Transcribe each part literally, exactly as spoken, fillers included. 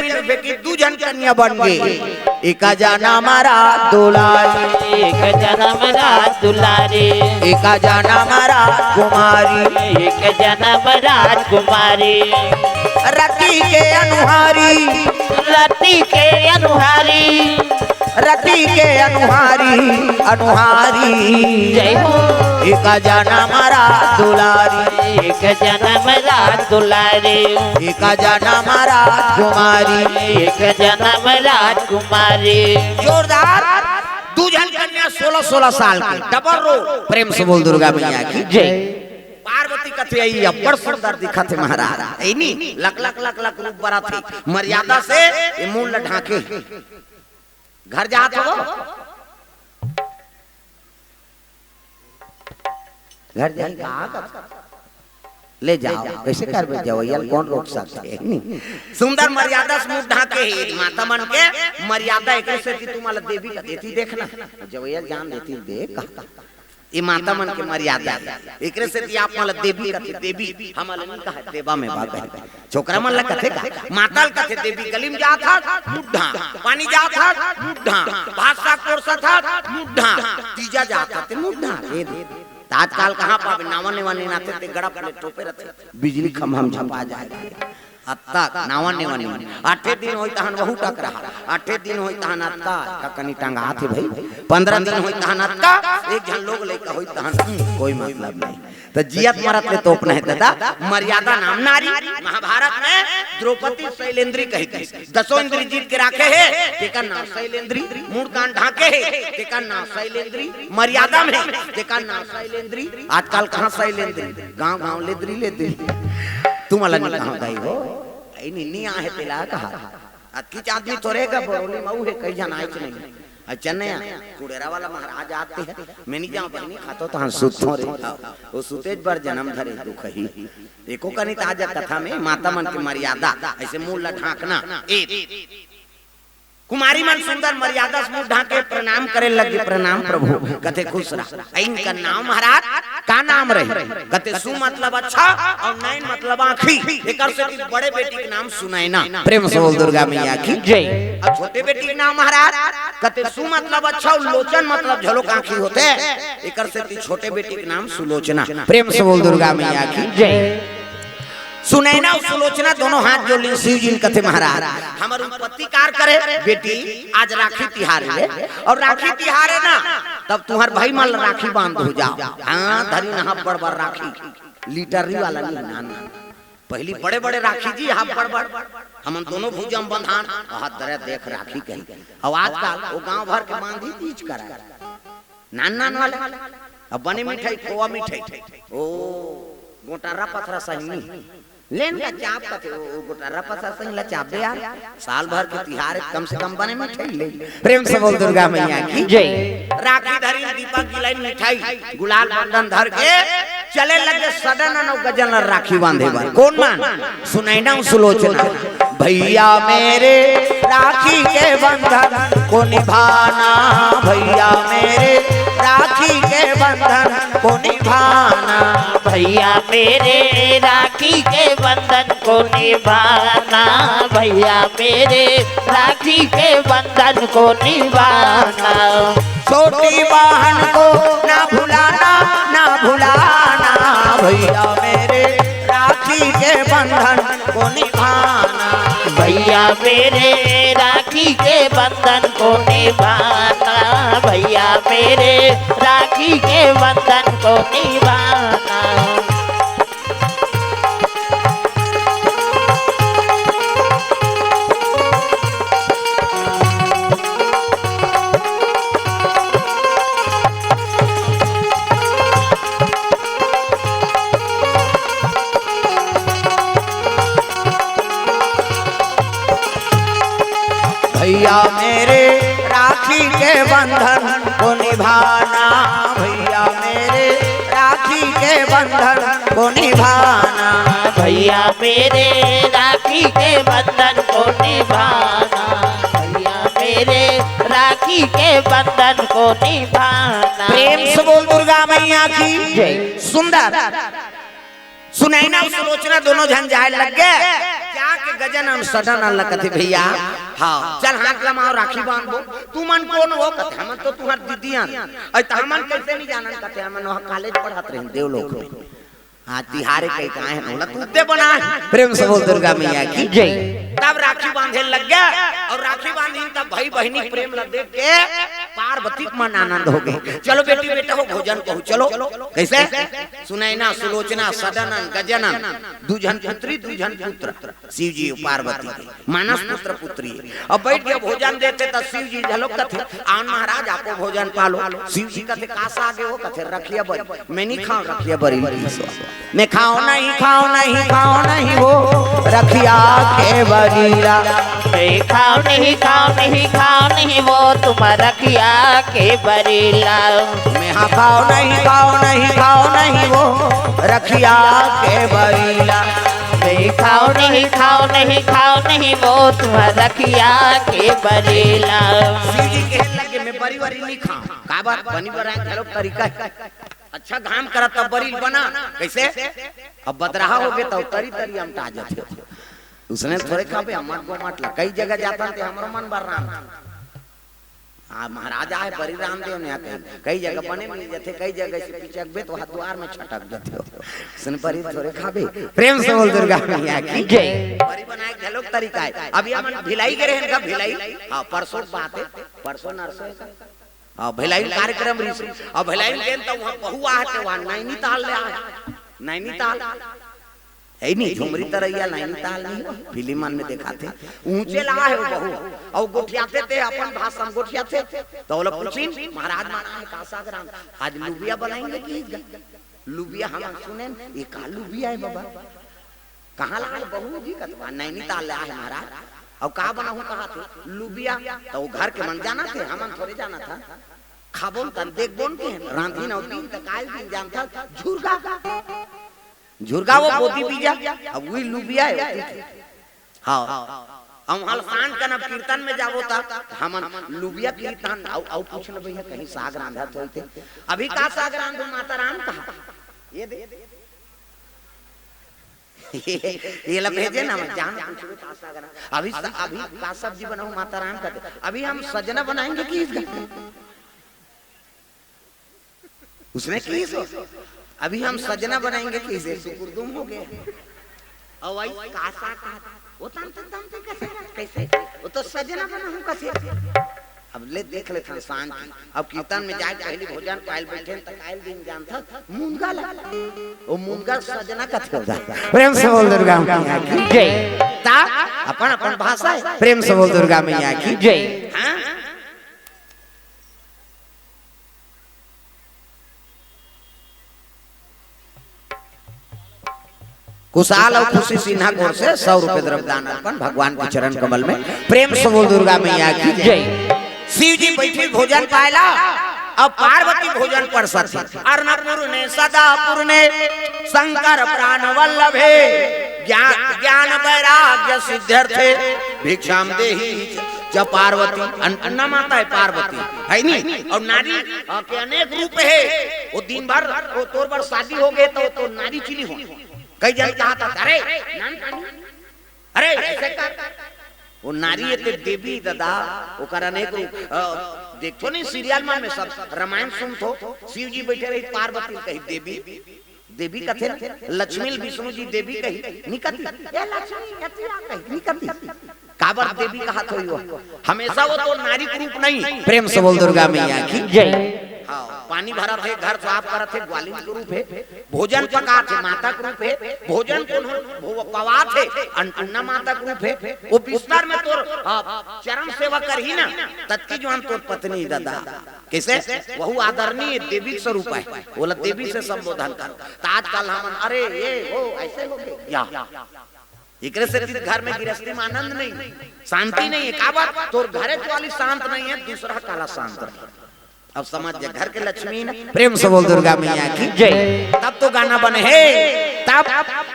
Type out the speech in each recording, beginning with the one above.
मिल के दू झन कन्या बन गे। एका जनम रात दुलारी, एक जनम रात दुलारी, एका जनम रात कुमारी, एक जनम रात कुमारी। रति के अनुहारी, रति के अनुहारी, रति के अनुहारी, अनुहारी। जय हो। एका जनम रात दुलारी, एक जनम रात दुलारी, एका जनम रात कुमारी, एक जनम रात कुमारी। जोरदार। दू झन कन्या सोलह सोलह साल के, डबल रोल। प्रेम से बोल दुर्गा मैया की जय। पार्वती कथे, "अई अब्बड़ सुंदर दिखत हे महाराज।" अई नी, लक लक लक लक रूप बरत हे। मर्यादा से ये मुंह ल ढांके। घर जात हो, घर जाई का? ले जाव, कइसे करबे जवइया ल, कोन रोक सकथे? सुंदर मर्यादा से मुंह ढांके हे, माता मन के मर्यादा। एकरे सेती तुमन ल देवी कथे, एती देखना, जवइया ल जान देती देख। ये माता मन के मर्यादा हे, एकरे सेती आप मन ल देवी कथे, देवी। हमन ल नइ कहे, देवा में बा कहे। छोकरा मन ल कथे का? माता ल कथे देवी। गली में जात हस, मुंह ढांक, पानी जात हस, मुंह ढांक, भात साग परोसत हस, मुंह ढांक, तीजा जात हस, ते मुंह ढांक। ए दे। त आजकाल कहाँ पाबे? नावा नेवा नइ आथे, ते गड़प ले टोपे रथे, बिजली खंभा में झपा जाय। अतका नावा नेवा नइ। आठे दिन होई तहन वहू टकराहा, आठे दिन होई तहन अतका, का कनी टंगात हे भई। पंद्रह दिन होई तहन अतका, एक झन लोग लइका होई तहन, हम्म, कोई मतलब नहीं। त जियत मरत ले तोपना हे ददा, मर्यादा नाम नारी। महाभारत में द्रौपदी शैलेंद्री कहिथे, दसों इंद्री जीत के राखे हे, तेकर नाम शैलेंद्री। मुंह कान ढांके हे, तेकर नाम शैलेंद्री। मर्यादा में हे, तेकर नाम शैलेंद्री। आजकाल कहाँ शैलेंद्री? गांव गांव लेद्री लेद्री। तुमन ल नइ कहांव दाई हो, अई नी, नइ आहे तेला कहा। अतकीच आदमी थोरे का बरोली मऊ हे, कई झन आएच नहीं। अच्छा नया कुड़ेरा वाला महाराज आते हैं, मैं नइ जांव बहिनी, खाथों तहन सुतथों रे। वो सुतेच बर जनम धरे दुखही। एको कनित आज कथा में माता मन के मर्यादा, अइसे मुंह ल ढांकना। ए कुमारी मन सुंदर मर्यादा से मुंह ढांके प्रणाम करे लगे, "प्रणाम प्रभु।" कथे, "खुश रह।" इनका नाम महाराज का नाम रही? कथे, "सु मतलब अच्छा अउ नैन मतलब आंखी।" एकर सेती बड़े बेटी के नाम सुनैना। प्रेम से बोल दुर्गा मैया की जय। अउ छोटे बेटी के नाम महाराज, कथे, "सु मतलब अच्छा अउ लोचन मतलब झलोक आंखी होथे।" एकर सेती छोटे बेटी के नाम सुलोचना। प्रेम से बोल दुर्गा मैया की जय। सुनैना अउ सुलोचना दोनों हाथ जोड़ लिन, शिव जी ल कथे, "महाराज, हमर उत्पत्ति कार करे?" "बेटी, आज राखी तिहार हे अउ राखी तिहार हे ना, तब तुंहर भाई मन ल राखी बांध हो जाव।" हाँ, धरिन हब्बड़ बर राखी, लीटरी वाला नहीं, नान नान। पहिली बड़े बड़े राखी जी, हब्बड़ बर, हमन दोनों भुजा म बंधान, हाथ धरे देख राखी कही। अउ आजकाल वो गांव भर के बांधी तीज करा। नान नान वाले। अब बने मिठाई, खोवा मिठाई। ओ, गोटारा पथरा सही। लेन का चाप कथे, ओ, ओ गोटारा पथरा सही ला चाप दे यार। साल भर के तिहार हे, कम से कम बने मिठाई ले। प्रेम से बोल दुर्गा मैया की जय। राखी धरी, दीपक जलाइन, मिठाई, गुलाल बंधन धर के चले लगे सडन अउ गजन ल राखी बांधे बर। कोन मन? सुनैना अउ सुलोचना। भैया मेरे राखी के बंधन को निभाना, भैया मेरे राखी के बंधन को निभाना। भैया मेरे राखी के बंधन को निभाना, भैया मेरे राखी के बंधन को निभाना। छोटी बहन को ना भुलाना, ना भुलाना, भैया मेरे राखी के बंधन को निभाना। भैया मेरे राखी के बंधन को निभाना, भैया मेरे राखी के बंधन को निभाना। भैया मेरे राखी के बंधन को निभाना, भैया मेरे राखी के बंधन को निभाना। भैया मेरे राखी के बंधन को निभाना, भैया मेरे राखी के बंधन को निभाना। प्रेम से बोल दुर्गा मैया की जय। सुंदर। सुनैना अउ सुलोचना दोनों झन जाए लग गे। जाके गजानन सडानन ल कथे, "भैया, हाँ, चल हाथ लमाओ, राखी बांधबो।" "तुमन कोन हो?" कथे, "हमन तो तुंहर दीदी अन।" "अरे त हमन कइसे नइ जानन?" कथे, "हमन वहाँ कॉलेज पढ़त रहेन देवलोक में।" हाँ, तिहारे कहि के आए हन, ओला तुते बनाए। प्रेम से बोल दुर्गा मैया की जय। तब राखी बांधे लग गे अउ राखी बांधिन तब भाई बहिनी प्रेम ल देख के पार्वती के मन आनंद हो गे। "चलो बेटी बेटा हो, भोजन कहूँ, चलो।" कइसे? सुनैना, सुलोचना, सडानन, गजानन, दू झन पुत्री, दू झन पुत्र, शिव जी अउ पार्वती, मानस पुत्र पुत्री। अब बइठ के भोजन देथे त शिव जी घलो कथे, "आन महाराज, आपो भोजन पालो।" शिव जी कथे, "का साग ए हो?" कथे, "रखिया बरी।" "मैं नइ खांव रखिया बरी।" "मैं खांव नहीं, खांव नहीं, खांव नहीं वो रखिया के बरी ला।" "मैं खांव नहीं, खांव नहीं, खांव नहीं वो तुम रखिया के बरी ला।" "मैं हाँ खांव नहीं, खांव नहीं, खांव नहीं वो रखिया के बरी ला।" "मैं खांव नहीं, खांव नहीं, खांव नहीं वो तुम रखिया के बरी ला।" शिव जी कहे लगे, "मैं बरी वरी नइ खांव।" काबर? बनी बराए घलो तरीका हे। अच्छा घाम करत तब बरी बना। कइसे? अब बदरहा हो गे त तरी तरी अमटा जाथे। उसने थोरे खाबे, अमट गोमट ला। कई जगह जाथन ते हमरो मन बर रांध। आ, महाराज आए, बरी रांध देव ने कही। कई जगह बने मिल जाथे, कई जगह से पिचकबे त वहाँ दुवार में छटक जाथे। उसने बरी थोरे खाबे। प्रेम से बोल दुर्गा मैया की जय। बरी बनाए घलो तरीका हे। अभी हमन भिलाई गे रहेन का, भिलाई? हाँ, परसों बात हे, परसों नरसों हे का? हाँ, भिलाई कार्यक्रम रहिस। अब भिलाई में गेन त वहाँ बहू आए हे, वहाँ नैनीताल ले आए। नैनीताल। हे नहीं, झुमरी तरैया नैनीताल नहीं, फिल्म मन में देखाथे। ऊंचे ला हे वो बहू। अउ गोठियाथे ते अपन भाषा में गोठियाथे। त ओला पूछिन, "महाराज मन आए हे, का साग रांध?" "आज लुबिया बनाएंगे कि?" "लुबिया हमन सुनेन, ये का लुबिया हे बाबा?" "कहाँ ला हे बहू जी?" कथे, "नैनीताल ले आए हे महाराज।" "अउ का बनाहूँ?" कहाथे, "लुबिया।" त वो घर के मन जानथे, हमन थोरे जानथन। खाबोन तन देखबोन के रांधिन अउ दिन त काल दिन जानथन, झुरगा। झुरगा वो बोदी बीजा, अब वही लुबिया हे, ओती के। हाँ। अब वहाँ शांत करना, कीर्तन में जाबो त हमन लुबिया कीर्तन, अउ, अउ पूछ ले भैया, कहीं साग रांधत होही ते। "अभी का साग रांधहूँ माता राम?" कहा। ये दे। ये ला भेजे ना, मैं जान पूछबे का साग रांध। "अभी स-, अभी का सब्जी बनाऊँ माता राम?" कथे, "अभी हम सजना बनाएंगे कि?" उसने कहिस, "अभी हम सजना बनाएंगे" कहिस, सुकुरदुम हो गे। अउ वही का साग, वो तन तन तन तन कइसे, कइसे? "वो तो सजना बनाहूँ" कथे। अब ले देख लेथन शांति। अब कीर्तन में जाए पहली भोजन पायल बइठे त कायल दिन जानथस मुनगा ला। वो मुनगा सजना कथे होथे। प्रेम से बोल दुर्गा मैया की जय। ता अपन अपन भाषा हे। प्रेम से बोल दुर्गा मैया की जय। हाँ? कुशाल अउ खुशी सिन्हा के ओर से सौ रुपए द्रव्य दान अर्पण भगवान के चरण कमल में। प्रेम से बोल दुर्गा मैया की जय। शिव जी बइठे भोजन पाए ला, अब पार्वती भोजन परसत हे। "अन्नपूर्णे सदापूर्णे शंकर प्राण वल्लभे ज्ञान, ज्ञान वैराग्य सिद्ध्यर्थे भिक्षाम देहि च पार्वती।" अन्नपूर्णा माता हे पार्वती, हे नी? अउ नारी, अ, के अनेक रूप हे। वो दिन भर, वो तोर बर शादी हो गे त वो तो नारी चिली हो। कई झन कहाथे, "अरे, नाम का नहीं? अरे, अइसे कर।" वो नारी हे ते देवी ददा, ओकर अनेक रूप। अ, देखथो नहीं सीरियल मन में सब, रामायण सुनथो, शिव जी बइठे रही, पार्वती कही देवी, देवी कथे ना, लक्ष्मी ल विष्णु जी देवी कही, नइ कथे, "ए लक्ष्मी, एती आ" कही, नइ कथे। काबर देवी कहाथे वो? हमेशा वो तो नारी के रूप नहीं। प्रेम से बोल दुर्गा मैया की जय। हाँ, पानी भरत हे, घर साफ करत हे, ग्वालिन के रूप हे। भोजन पकाथे, माता के रूप हे। भोजन कोनो भो-, पवाथे, अन्नपूर्णा माता के रूप हे। वो बिस्तर में तोर, आ, चरण सेवा करही ना, ततकी जुवान तोर पत्नी ददा। कइसे? वहू आदरणीय देवी के स्वरूप हे, ओला देवी से संबोधन कर। त आजकल हमन, "अरे, ये, वो, अइसे हो गे।" या। एकरे से घर में गिरस्ती में आनंद नहीं, शांति नहीं हे। काबर? तोर घरे वाली शांत नहीं हे, दूसरा काला शांत नहीं। अब समझ जा, घर के लक्ष्मी ना। प्रेम से बोल दुर्गा मैया की जय। तब तो गाना बने हे, तब,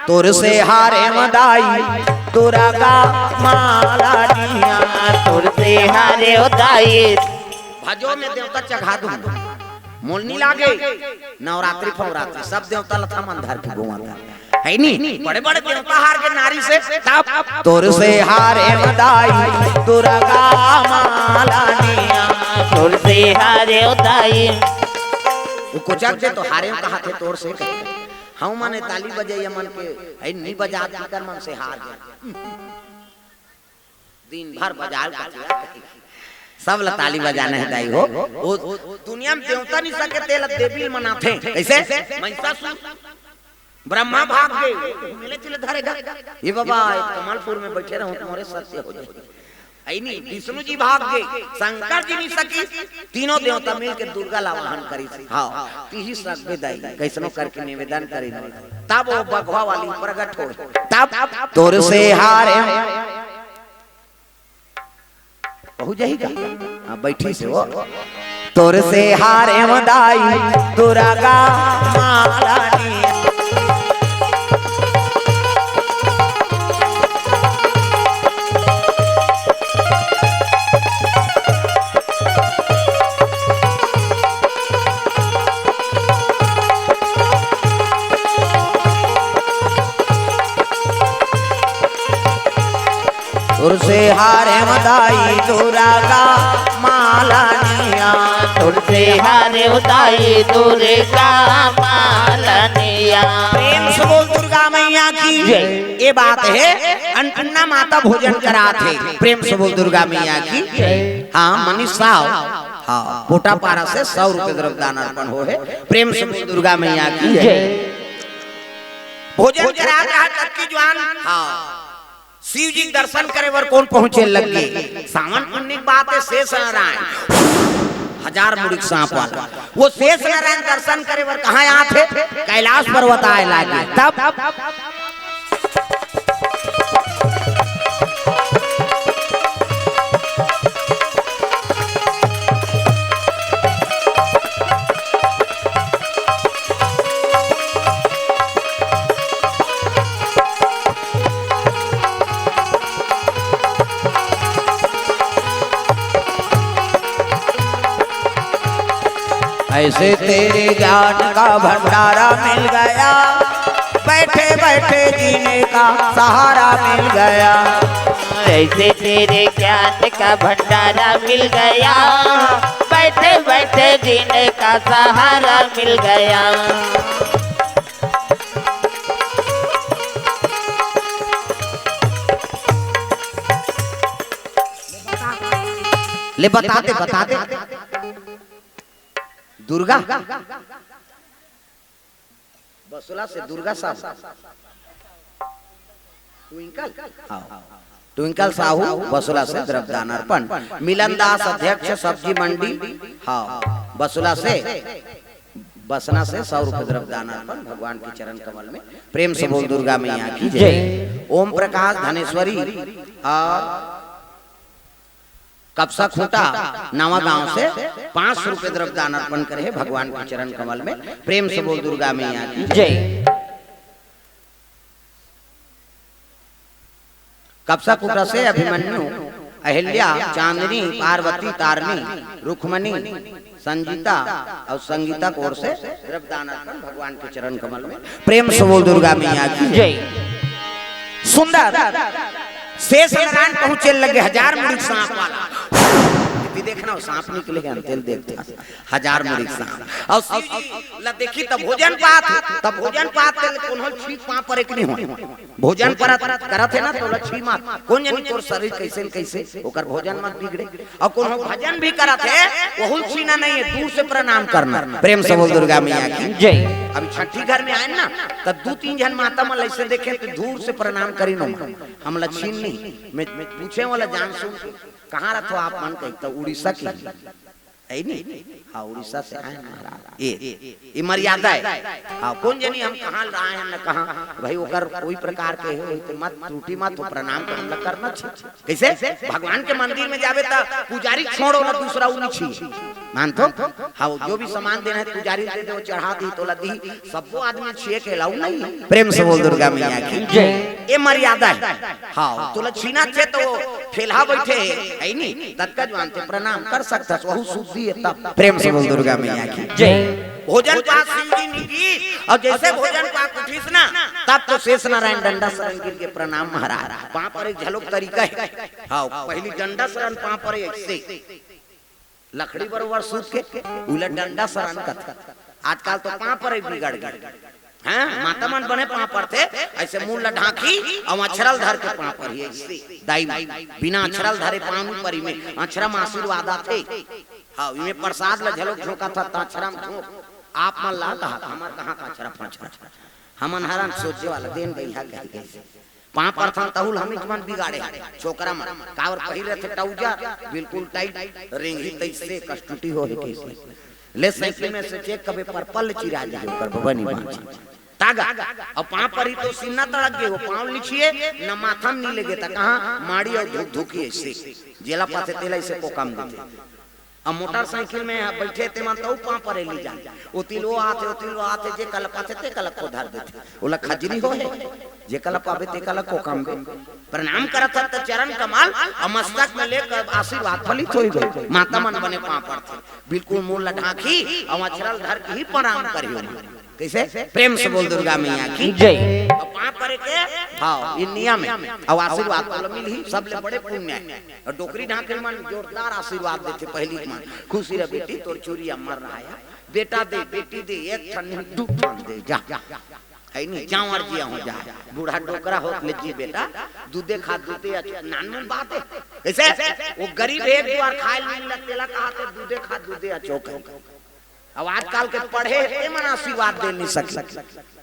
"तोर से हारे मदाई, तोरा का माला दिया।" "तोर से हारे ओ दाई।" भजो में देवता चघा दूं, मोल नइ लागे। नवरात्रि फवरात्रि सब देवता ल थमन धर के घुमाथे। है नी, बड़े बड़े देवता हार गे नारी से। तब तोर से हारेंव दाई दुर्गा मालनिया। तोर से हारेंव दाई। वो कोचक दे तो हारेंव कहाथे तोर से कहे। हम मने ताली बजइया मन के, है नी बजात, कर मन से हार गे। दिन भर बजाल कचिया कचिया। सब ल ताली बजाना हे दाई हो। वो दुनिया में देवता नहीं सके, तेला देवी ल मनाथे। कैसे? महिषासुर। ब्रह्मा भाग गे, मिले चिले धरेगा। ये बाबा, एक कमलपुर में बैठे रहूं तो मोरे सत्य हो जाए। ऐनी विष्णु जी भाग गे, शंकर जी नहीं सकी, तीनों देवता मिल के दुर्गा ला वाहन करी। हाँ, तिही सकबे दाई, कैसनो करके निवेदन करी। तब वो बघवा वाली प्रगट हो, तब तोर से हारे पहुंच जाही का? हाँ, बैठी से वो। तोर से हारेंव दाई दुर्गा मालनिया। तोर से हारेंव दाई दुर्गा मालनिया। तोर से हारेंव दाई दुर्गा मालनिया। प्रेम से बोल दुर्गा मैया की जय। ये बात हे, अन्नपूर्णा माता भोजन कराथे। प्रेम से बोल दुर्गा मैया की जय। हाँ, मनीष साहु, हाँ, पोटापारा से सौ रुपये द्रव्य दान अर्पण होहे। प्रेम से बोल दुर्गा मैया की जय। भोजन करात रहा तब की ज्वान, हाँ। शिव जी के दर्शन करे बर कोन पहुंचे लग गे? सावन पुन्नी के बात हे, शेष नारायण, हजार मुड़ी के सांप वाला। वो शेष नारायण दर्शन करे बर कहाँ आथे? कैलाश पर्वत आए लागे। तब ऐसे तेरे ज्ञान का भंडारा मिल गया, बैठे बैठे जीने का सहारा मिल गया। ऐसे तेरे ज्ञान का भंडारा मिल गया, बैठे बैठे जीने का सहारा मिल गया। ले बता दे, बता दे। दुर्गा। बसुला से दुर्गा साहू। ट्विंकल? हाँ। ट्विंकल साहू, बसुला से द्रव्यदान अर्पण। मिलन दास अध्यक्ष सब्जी मंडी। हाँ। बसुला से, बसना से सौ रुपये द्रव्यदान अर्पण भगवान के चरण कमल में। प्रेम से बोल दुर्गा मैया की जय। जय। ओम प्रकाश धनेश्वरी और कपसा खूंटा नवा गांव से पाँच सौ रुपये द्रव्यदान अर्पण करे हे भगवान के चरण कमल में। प्रेम से बोल दुर्गा मैया की जय। कपसा खूंटा से अभिमन्यु, अहिल्या, चांदनी, पार्वती, तारणी, रुक्मणी, संजीता और संगीता की ओर से द्रव्यदान अर्पण भगवान के चरण कमल में। प्रेम से बोल दुर्गा मैया की जय। सुंदर शेष नारायण पहुंचे लगे हजार मुड़ी सांप वाला। इतनी देखना, वो सांप निकले हैं, तेल देखता, हजार मुड़ी सांप। और शिव जी ला देखी तब भोजन पात, तब भोजन पात तेल कोनो छींक पाँव परे के नहीं हो। भोजन परत करत हे ना, तो ओला छी मत। कोन जनी तोर शरीर कैसे न कैसे, ओकर भोजन मत बिगड़े। और कोनो भजन भी करत हे, वहू छीना नहीं है, दूर से प्रणाम करना। प्रेम से बोल दुर्गा मैया की जय। अभी छठी घर में आए ना, तब दू तीन झन माता मन ऐसे देखे तो दूर से प्रणाम करी नो। हमला छीन नहीं, मैं पूछे वाला जान सुन, कहाँ रहत हो आप मन कही, तो उड़ीसा की। है नी? हाँ, उड़ीसा से आए महाराज। ये, ये मर्यादा है। हाँ, कोन जनी हम कहाँ आए हैं, न कहाँ। भाई, ओकर कोई प्रकार के हो, तो मत, त्रुटि मत हो, प्रणाम तो हमला करना चाहिए। कैसे? भगवान के मंदिर में जाबे त पुजारी छोड़ो ना, दूसरा उनी छीए। मान तो? हाँ, वो जो भी सामान देना है, पुजारी दे दे, वो चढ़ा दी, तोला दी, सबको आदमी छीए के अलाउ नहीं है। प्रेम से बोल दुर्गा मैया की जय। ये मर्यादा हे। हाँ, तोला छीना थे तो वो ठेलहा बैठे हे, हे नी? ततका जुवान थे, प्रणाम कर सकथस, वहू शुद्धि हे तब। प्रेम से बोल दुर्गा मैया की। जय। भोजन पाक शिव जी नी की, अउ जइसे भोजन पाक उठिस ना, तब तो शेष नारायण डंडा सरन गिर के प्रणाम महाराज। पाँव परे एक झलक तरीका हे। हाँ, पहिली डंडा सरन पाँव परे अइसे। लकड़ी बरोबर सूत के, उला डंडा सरन कथे। आजकल तो पाँव परे बिगड़ गे। हाँ, माता मन बने पाँव परथे, अइसे मुड़ ला ढांकही, अउ अछरा ल धर के पाँव परही, अइसे। दाई, बिना अछरा ल धरे पाँव नी परी में, अछरा म आशीर्वाद आथे। हाँ, इमे प्रसाद ला झलक झोंकत हस, त अछरा म झोंक, आप मन ला कहा, हमर कहाँ का अछरा फछरा। हमन हरन सोचे वाला देन गइहा कहि कइसे। पाँव परथन तहू ल हमीच मन बिगाड़े, छोकरा मन। काबर पहिर रथे टउजर, बिल्कुल टाइट, रेंगही तइसे कस टूटी होही कइसे। ले साइकिल में से चेक कबे परपल चिरा जाही ओकर बबा नी बाँच। तागा, अब पाँव परही तो सीना तड़क गे हो, पाँव लिखिए, न माथा म नी लेगे त कहाँ माड़ी अउ धुकधुकी अइसे। जेला पाथे तेला अइसे कोका म देथे। अब मोटरसाइकिल में बइठे ते मन तउ पाँव परे ली जा। ओती ले ओ आथे, ओती ले ओ आथे, जे कला पाथे ते कला को धर देथे। ओला खजरी होहे, जे कला पाबे ते कला कोका म बे। प्रणाम करत हस त चरण कमल अउ मस्तक में लेके आशीर्वाद फलित होई गे। माता मन बने पाँव परथे। बिल्कुल मुड़ ला ढांकही अउ अछरा ल धर के ही प्रणाम करही। कइसे? प्रेम से बोल दुर्गा मैया की। जय। अउ पाँव परे के, हाँ, ये नियम हे। अउ आशीर्वाद तोला मिलही, सबले बड़े पुण्य हे। अउ डोकरी ढांकरी मन जोरदार आशीर्वाद देथे पहिली के मन। खुशी रह बेटी, तोर चूरी अमर रहा। बेटा दे, बेटी दे, एक ठन नहीं, दू ठन दे, जा। हे नी, जांवर जिया हो जा। बूढ़ा डोकरा होत ले जी बेटा, दूधे खा दूधे अच-, नानमुन बात हे। कइसे? वो गरीब हे, एक बार खाए ल नी मिलत, तेला कहाथे दूधे खा दूधे अचोक हे। अब आजकल के पढ़े हे, ते मन आशीर्वाद दे नी सके।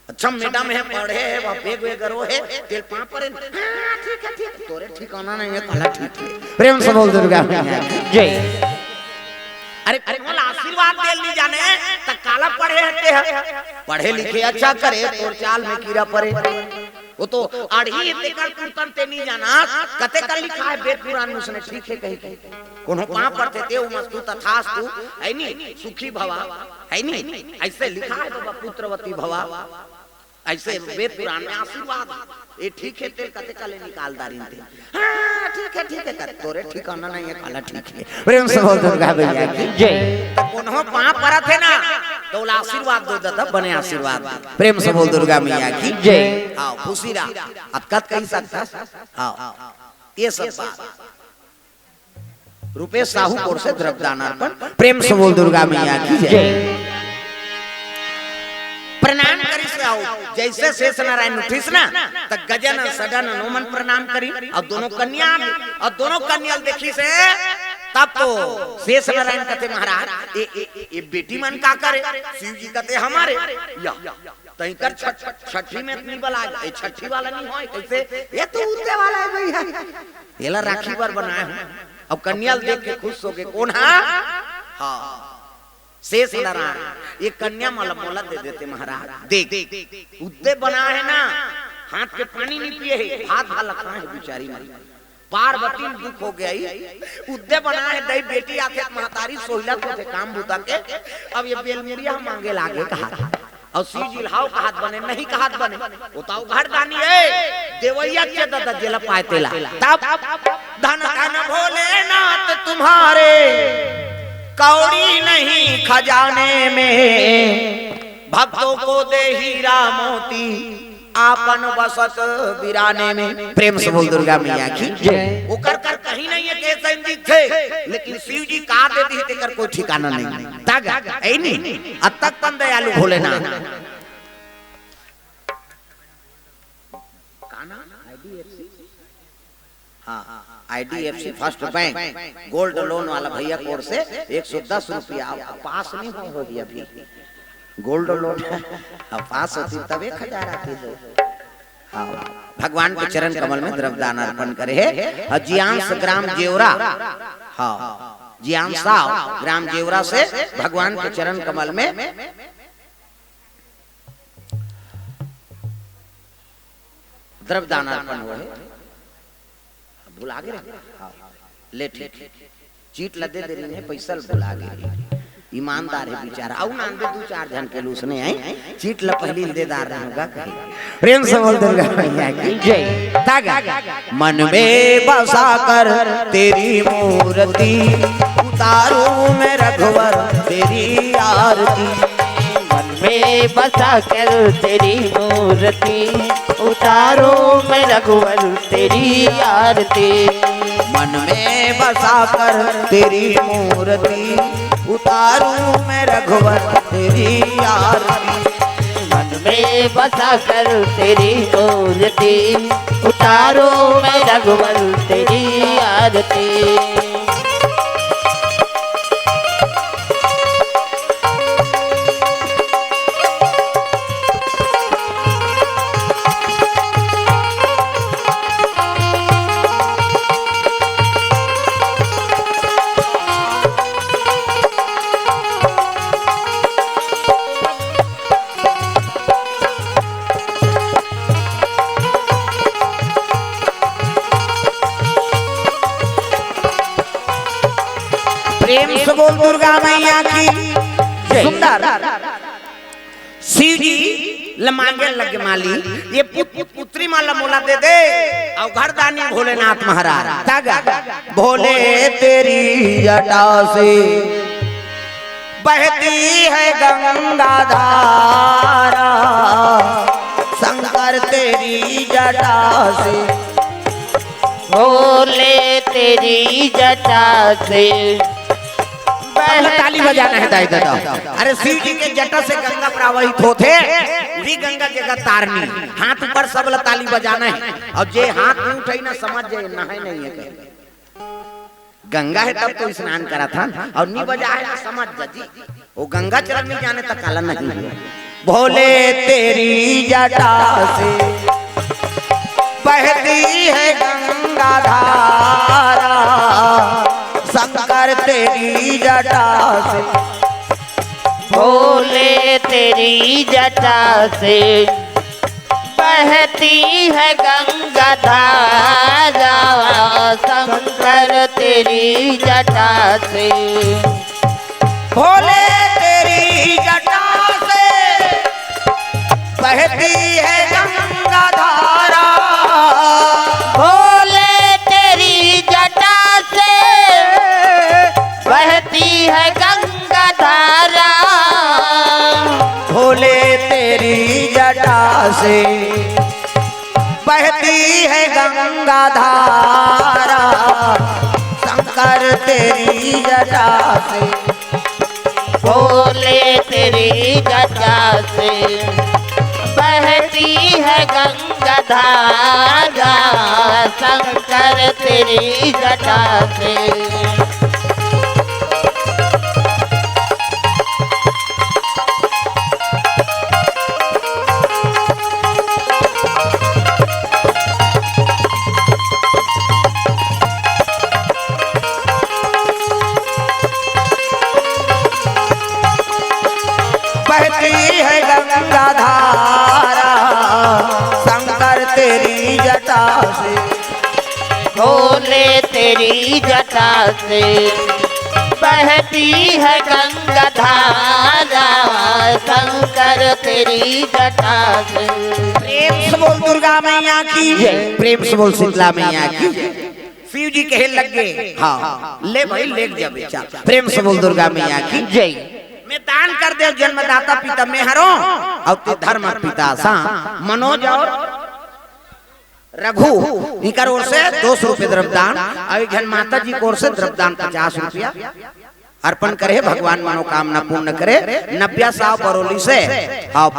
अच्छा मैडम हे, पढ़े हे, वह बेग वगैरह हे, तेल पाँव परे। हाँ, ठीक हे, ठीक हे। तोरे ठिकाना नहीं हे, काला ठीक हे। प्रेम से बोल दुर्गा मैया की। जय। अरे, अरे, मोला आशीर्वाद दे नी जाने, त काला पढ़े हे ते ह? पढ़े लिखे अच्छा करे, तोर चाल में कीरा परे। वो तो अड़ही हे, तेकर कुर्तन ते नी जाना, कते का लिखा हे वेद पुराण में, उसने ठीक हे कही के। कोनो पाँव परथे ते, ओमस्तु तथास्तु, हे नी, सुखी भवा, हे नी, अइसे लिखा हे बाबा, पुत्रवती भवा, अइसे वेद पुराण में आशीर्वाद। ये ठीक हे, तेल कते का ले निकाल दारिन ते। हाँ, ठीक हे, ठीक हे, कर, तोरे ठिकाना नहीं हे, काला ठीक हे। प्रेम से बोल दुर्गा मैया की। जय। त कोनो पाँव परत हे ना, त ओला आशीर्वाद दो दादा, बने आशीर्वाद। प्रेम से बोल दुर्गा मैया की। जय। हाँ, खुशी रह। अब कत कहि सकथस? हाँ, ये सब बात। रूपेश साहू ओर से द्रव्य दान अर्पण। प्रेम से बोल दुर्गा मैया की जय। जय। प्रणाम करिस अउ जइसे शेष नारायण उठिस ना, त गजानन सडानन ओमन प्रणाम करिन, अउ दोनों कन्या, अउ दोनों कन्या ल देखिस हे, तब तो शेष नारायण कथे, महाराज, ए, ए, ए, ए बेटी मन का करे? शिव जी कथे, हमारे, या, तइकर छठ-, छठी में इतनी बला, ए, छठी वाला नहीं होय, कइसे? ये तो उद्दे वाला हे भइया, एला राखी बर बनाए हों। अब कन्या ल देख के खुश होगे, कोन हा? हाँ, शेष नारायण, ये कन्या मोला, मोला दे देते महाराज। देख, उद्दे बना हे ना, हाथ के पानी नहीं पिए हे, भात भाला खाए हे बिचारी मन। पार्वती ल दुख हो गे, उद्दे बना हे दई बेटी आथे त महतारी सोहिला तो थे काम बुता के, अब ये बेलमुड़िया मांगे लागे कहा। अउ शिव जी ल हव कहत बने, नहीं कहत बने। वो तो अवघड़ दानी हे, देवइया के दादा जेला पाय तेला। तब धन धन भोलेनाथ तुम्हारे, कौड़ी नहीं खजाने में, भक्तों को दे हीरा मोती आपन बसत बिराने में। प्रेम से बोल दुर्गा मैया की जय। ओकर कर कहीं नहीं हे, कइसे दिखथे, लेकिन शिव जी का दे दिही, तेकर कोई ठिकाना नहीं। तग, ए नहीं, अतक कन दयालु भोलेनाथ। का नाम? आईडीएफसी? हाँ, IDFC first bank gold loan वाला भइया के ओर से एक सौ दस रुपया। अब पास नहीं हो, होही अभी गोल्ड लोन। अब पास होती तब एक हजार आती हो। हाँ, भगवान के चरण कमल में द्रव्य दान अर्पण करे हे। अउ जियांश ग्राम जेवरा, हाँ, जियांश साव ग्राम जेवरा से भगवान के चरण कमल में द्रव्य दान अर्पण होहे। भुला गे रहे? हाँ। ले ठीक। चीट ल दे दे रहिन हे, पइसा ल भुला गे रहिन हे। ईमानदार हे बिचारा, अउ नानबे दू चार झन के लूसने आए, चीट ल पहिली दे दार रहे होगा कहे। प्रेम से बोल दुर्गा मैया की जय। तागा। मन में बसा कर तेरी मूर्ति, उतारूं मैं रघुवर तेरी आरती। मन में बसा कर तेरी मूर्ति, उतारूं मैं रघुवर तेरी आरती। मन में बसा कर तेरी मूर्ति, उतारूं मैं रघुवर तेरी आरती। मन में बसा कर तेरी मूर्ति, उतारूं मैं रघुवर तेरी आरती। प्रेम से बोल दुर्गा मैया की जय। सुंदर। शिव जी ल मांगे लगे माली, ये पुत, पुत्री माला मोला दे दे, अउ घरदानी भोलेनाथ महाराज। तागा। भोले तेरी जटा से बहती है गंगा धारा, शंकर तेरी जटा से। भोले तेरी जटा से। सबला ताली बजाना हे दाई ददा। अरे शिव जी के जटा से गंगा प्रवाहित होथे, उही गंगा जगह तारनी। हाथ ऊपर, सबला ताली बजाना हे। अउ जे हाथ नइ उठाही ना, समझ जाए नहाए नइ हे कहे। गंगा हे तब तो स्नान करत हन, अउ नइ बजाए ना, समझ जा जी। वो गंगा चरण नइ जाने त काला नइ हे। भोले तेरी जटा से बहती है गंगा धारा, शंकर तेरी जटा से। भोले तेरी जटा से बहती है गंगा धारा, शंकर तेरी जटा से। भोले तेरी जटा से बहती है गंगा धारा। भोले तेरी जटा से बहती है गंगा धारा। भोले तेरी जटा से बहती है गंगा धारा, शंकर तेरी जटा से। भोले तेरी जटा से बहती है गंगा धारा, शंकर तेरी जटा से। बहती है गंगा धारा, शंकर तेरी जटा से। भोले तेरी जटा से बहती है गंगा धारा, शंकर तेरी जटा से। प्रेम से बोल दुर्गा मैया की जय। प्रेम से बोल शीतला मैया की जय। शिव जी कहे लग गए, हाँ, ले भाई, ले जा बेटा। प्रेम से बोल दुर्गा मैया की जय। मैं दान कर दे जन्मदाता पिता मैं हरों, अउ ते धर्म पिता सा मनोज अउ रघु, इकर ओर से दो सौ रुपये द्रव्यदान, अउ एक झन माता जी के ओर से द्रव्यदान पचास रुपया अर्पण करे, भगवान मनोकामना पूर्ण करे। नब्या साव बरौली से, हाँ,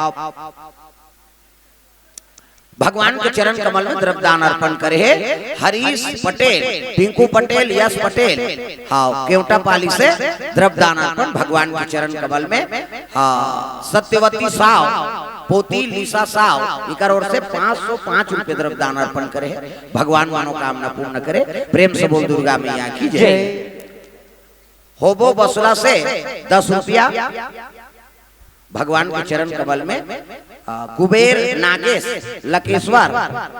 भगवान के चरण कमल में द्रव्यदान अर्पण करे हे हरीश पटेल, पिंकू पटेल, यश पटेल, हाँ, केवटापाली से द्रव्यदान अर्पण भगवान के चरण कमल में। हाँ, सत्यवती साव, पोती लीसा साव, इकर ओर से पाँच सौ पाँच रुपये द्रव्यदान अर्पण करे हे। भगवान मनोकामना पूर्ण करे। प्रेम से बोल दुर्गा मैया की जय। होबो बसुला से दस रुपया भगवान के चरण कमल में। आ, कुबेर नागेश लकेश्वर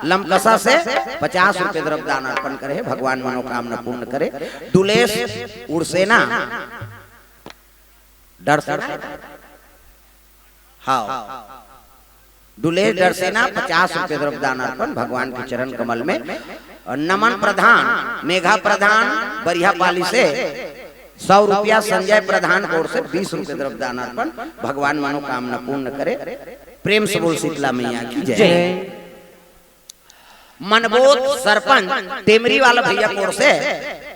लमकसा से पचास रुपये द्रव्यदान अर्पण करे हे, भगवान मनोकामना पूर्ण करे। दुलेश उड़सेना डर से, हाँ, डुलेश डरसेना पचास रुपये द्रव्य दान अर्पण भगवान के चरण कमल में। और नमन प्रधान, मेघा प्रधान, बरिहा पाली से सौ रुपया, संजय प्रधान की ओर से बीस रुपये द्रव्य दान अर्पण। भगवान मनोकामना पूर्ण करे। प्रेम से बोल शीतला मैया की जय। मनबोध सरपंच टेमरी वाला भैया की ओर से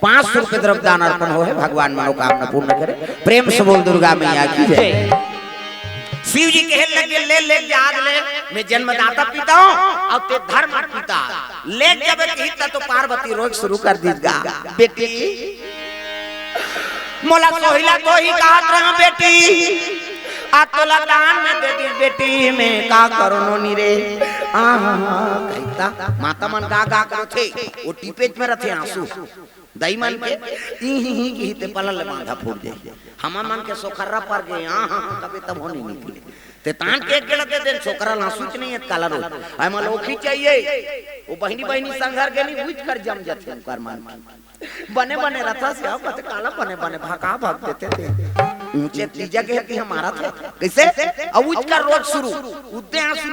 पाँच सौ रुपये द्रव्य दान अर्पण हो है। भगवान मनोकामना पूर्ण करे। प्रेम से बोल दुर्गा मैया की जय। शिव जी कहे लगे, ले ले याद ले, मैं जन्मदाता पिता हूँ और ते धर्म पिता। ले जब कही त तो पार्वती रोक शुरू कर दीस गा, बेटी मोला सोहिला तो ही कहत रहा बेटी, आ तोला दान में दे दी बेटी, मैं का करो नोनी रे। आहा, कहिता माता मन गा गा करथे, वो टिपेच में रथे आंसू। दाई मन के ई ही ही की ते पलल ले बांधा फूट जाई। हमर मन के सोखर्रा पर गए, आहा, तबे तब होनी निकले। ते तान के एक गेड़ा दे देन, छोकरा ला सूच नहीं है, काला रोज। आय मलोखी चाहिए। वो बहिनी बहिनी संघर के नहीं, उठ कर जम जाते हैं कर मान। बने बने रथा से आओ, कहते काला बने बने भगा भग देते थे। ऊंचे तीजा के कि हमारा था। कैसे? अब उठ कर रोज शुरू। उद्दे आंसू